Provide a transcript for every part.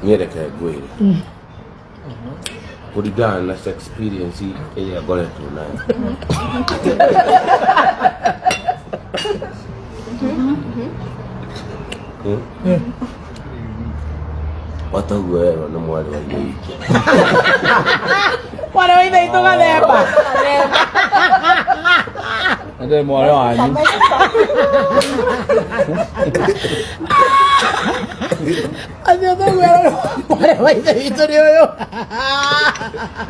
Niĩ reke ngwĩre kũringana na experience ĩrĩa ngoretwo nayo. Wataguo werwo nĩ mwarĩ wa ithe witũ. Mwarĩ wa ithe witũ gathemba. Ndĩ mwarĩ wanyu. Acio thoguo mwarĩ wa ithe witũ nĩ ũyũ.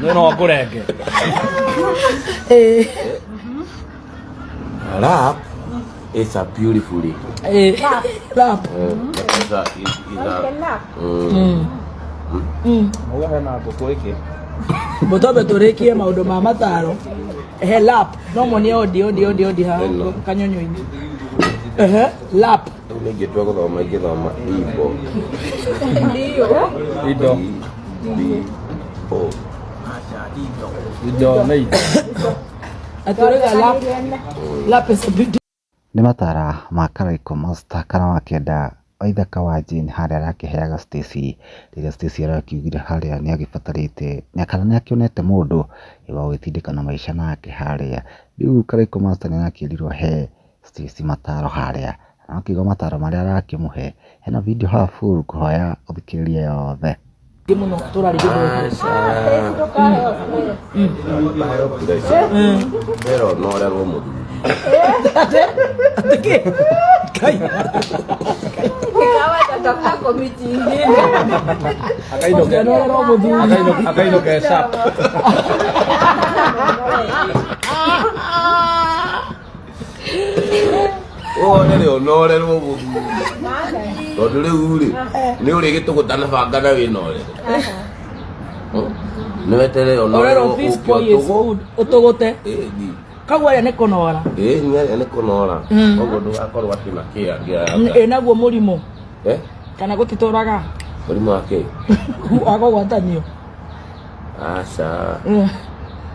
Nĩ no ngũrenge. Ĩĩ. Lap is a beautiful lady. Ĩĩ. Lap. Is a, is, is a, mm. Mauga hena ngũkũ ĩngĩ. Mũtombe tũrĩkie maũndũ ma mataro. Ehe lap. No muonie odi odi odi odi ha Ĩno. kanyonyo-inĩ. Ehe lap. Rĩu nĩ ingĩtua gũthoma ingĩthoma Igbo. Indo. B O. Indo nĩ indo. Atũrĩga lap. Lap is a beauty. Nĩ matara ma Karaikũ Master kana wa kĩanda Waithaka wa Jane harĩa arakĩheaga Stacy, rĩrĩa Stacy arakiugire harĩa nĩ agĩbatarĩte kana nĩ akĩonete mũndũ wa gũgĩtindĩka na maica nake harĩa. Rĩu Karaikũ Master nĩ arakĩrirwo he Stacy mataro harĩa, na wakĩigua mataro marĩa arakĩmũhe, hena video haha full ngũhoya ũthikĩrĩrie yothe. Mũno tũrarĩ Aca. Mbere ũnorerwo mũthuri. Atĩkĩ? Ngai. Nikawa tatafuta komiti ingine. Akainũke. Ũnorerwo mũthuri. Akainũke sharp. Wone rĩ ũnorerwo mũthuri. Tondũ rĩu rĩ nĩ ũrĩgĩtũgũta na banga na wĩna ũrĩrĩ. Nĩ weterere Ũrerwo ũnorerwo fish ũke boy is ũtũgũ. food. Ũtũgũte. Ĩni. Kaguo arĩa nĩ kũnora. Ĩĩ nĩ arĩa nĩ kũnora. Koguo ndũgakorwo atĩ na kĩa kĩa. Ĩnaguo mũrimũ. Eh? Kana gũtitũraga. Mũrimũ wa kĩ? Wa kũgwatanio. Aca.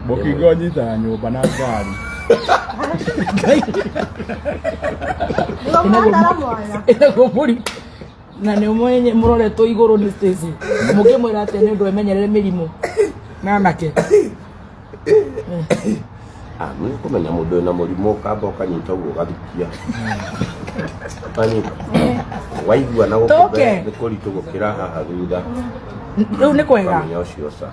Mũkingo ũnyitaga nyũmba na ngari. Ĩnaguo mũrimũ. Na nĩ ũmenye mũroretwo igũrũ nĩ Stacy. Mũngĩmwĩra atĩa nĩ ũndũ emenyerere mĩrimũ na anake. Ah, nĩ kũmenya mũndũ wĩna mũrimũ ũkamba ũkanyita ũguo ũgathukia. Ũkanyita. Waigua na gũkũ Tũke. mbere nĩ kũritũ gũkĩra haha thutha. Rĩu nĩ kwega. Ũkamenya ũcio ca.